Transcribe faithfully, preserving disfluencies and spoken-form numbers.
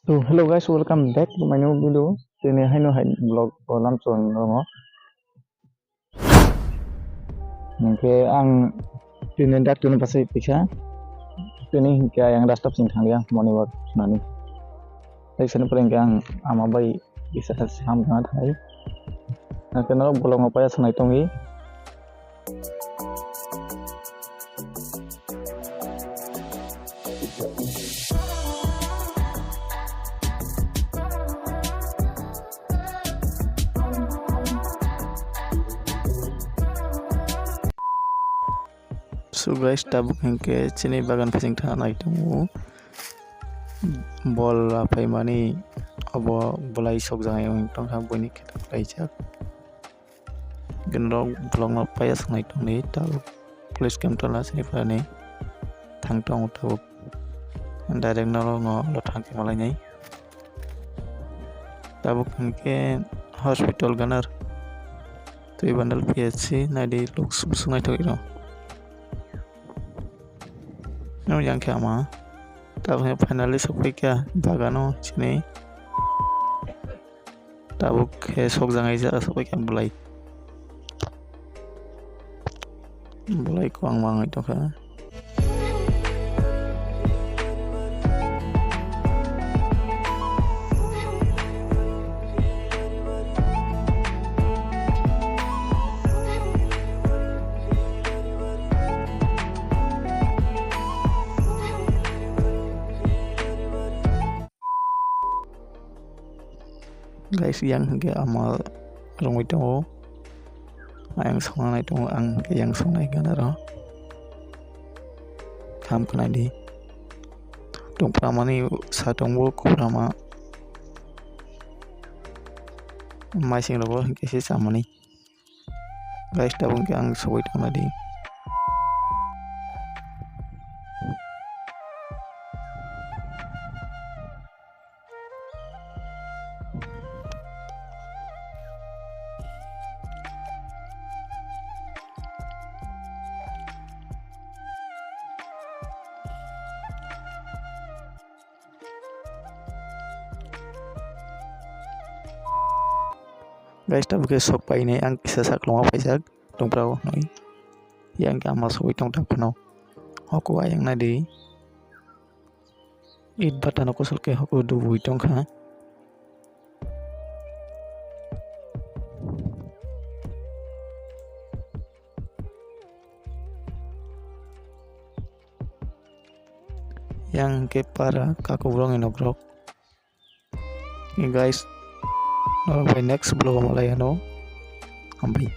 So hello guys, welcome back to my new video. Tini haino hai vlog o lamchon rongo. Hingke ang tini dak tini pasai pisa. Tini hingke ayang rasta sing thangya morning walk nani. Hai sini pore hingke ang ama bai isa sam thang thai. Hingke no vlog no paya sanai tongi. So guys, tabuk hingke chini bagan phasing thana nai tongo. Bol apaimani obo bolai sokjaknai wng tongkha, buini kheto khlaijak. Norok vlog no paya sanai tongdi, tabuk police camp tola sini pharani thang tongo tabuk. Direct norok no lo thang khe malainai. Tabuk hingke hospital ganar twi bandal P H C naidi luk sum sum naithok iro. Nung yang khe ama tabuk finally sokphaikha bagano chini. Tabuk khe sokjaknai jaga sokphaikha bolai. Bolai kwbangma wngwi tongkha. Guys, yang hingke ama rongwi tongo. Ayang songnai tongo, ang hingke yang songnai gana ro. Kham khnai di. Tongpramani sa tongbo kuprama. Maising rogo hingke se chamani. Guys, tabuk hingke ang sogwi tongna di. Guys, tabuk khe sok painai ang kisa sakloma paijak tongprao nui. Yang khe ama sogwi tongthak phano. Hoko ayang nadi. It batano kosol khe hoko dubui tongkha. Yang hwnkhe para kakubrokni nokrao. Guys, norok bai next vlog o malai ano. Hambai.